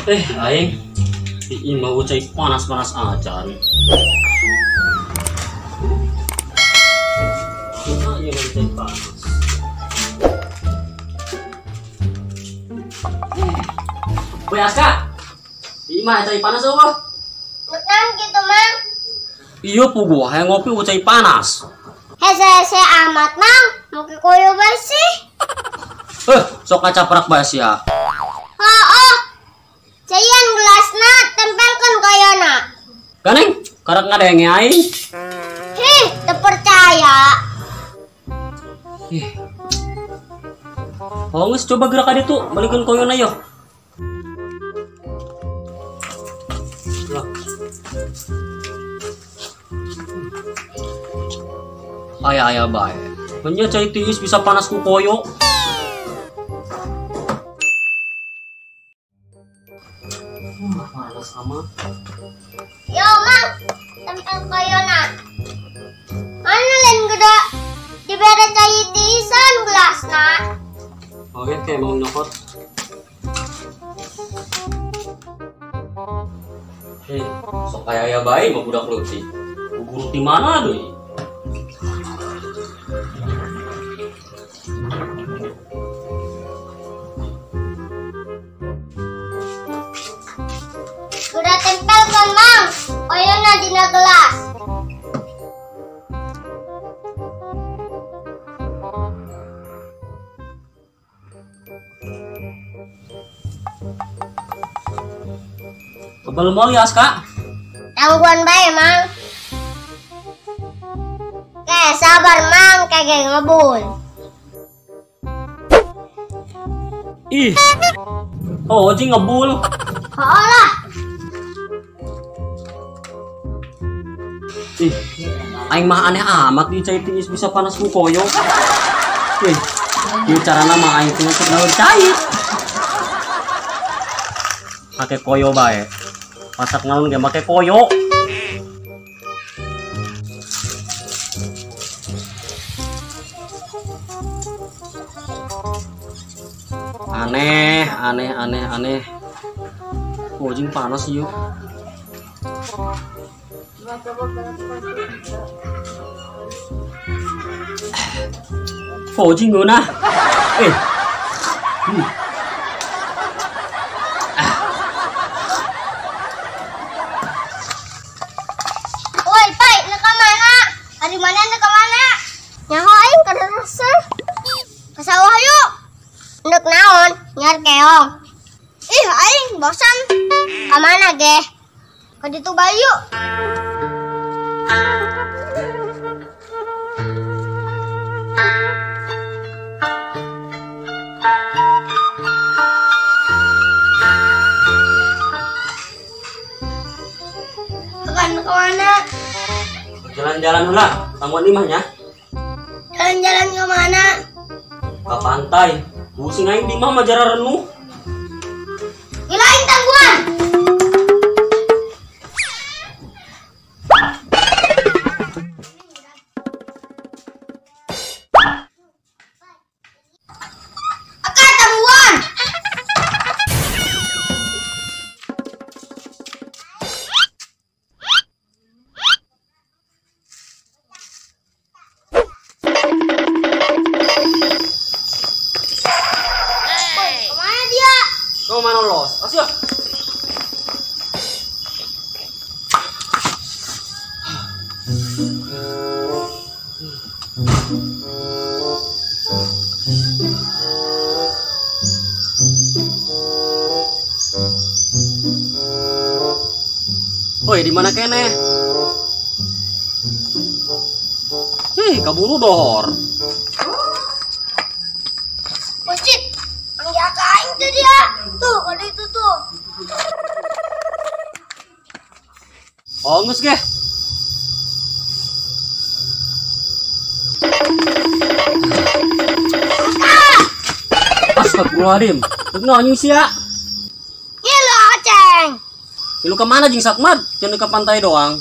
Aing di imah ucai panas-panas acan. Nah, iya ucai panas. Woi Aska, di imah cai panas eueuh. Betan gitu mang. Iya puguh hayang ngopi ucai panas. Hese-hese amat mang, muki koyo bae sih. Sok kacaprak bae sia. Heuh. Cayan gelasna tempelkeun koyona. Ganeng, karek ngadenge aing. Hih, teu percaya. Ih. Oh, geus coba gerak ka ditu, balikeun koyona yo. Lah. Aya-aya bae. Nya cai tiis bisa panas ku koyo. Panas amat. Yo mang, tempel koyona. Mana lain gede dibere cai tiisan gelasna. Oke, kayak mau nyokot. Sok aya-aya bae mah budak leutik. Guru di mana deui? Udah tempel kan mang, koyona dina gelas. Kebel moal ya Aska? Tangguan bae mang. Oke, sabar mang, kayak ngebul. Ih. Oh, jing ngebul. Oh lah. Ih, aing mah aneh amat di cai tiis bisa panas ku koyo. Ih, ieu carana mah aing teh sok daun cai. Make koyo bae. Masak naon ge make koyo. Aneh, aneh, aneh, aneh. Oh, jing panas ieu. Oh, jing geunah. Woi, Pai, nak ke mana? Hari mana nak ke mana? Nyaho aing kada rasa. Ke sawah yuk. Ndek naon? Nyar keong. Ih, aing bosan. Ka mana ge? Ka ditu bae yuk. Bukan ke mana? Jalan-jalan lah, tangguan imahnya. Jalan-jalan ke mana? Ke pantai. Pusing aing di imah mah jara renuh. Ngilain tangguan. Akar tangguan. Kau mana los? Asyik. Woi, di mana kene? Hei, kaburu dohor. Bocit, manggil ka aing tuh dia. Tuh, ada itu tuh. Oh, geus ge. Astagfirullahaladzim. Bener anjing sia. Ngilu aceng. Ngilu ke mana jeung Sakmad? Jangan ke pantai doang.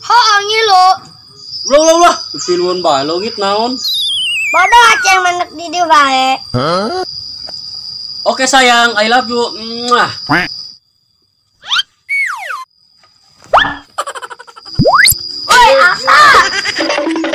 Heuh, ngilu. Ulah ulah ulah, piluan bae leungit naon. Bodoh aceng menek di dieu bae. Oke sayang, I love you. Mwah. Bye.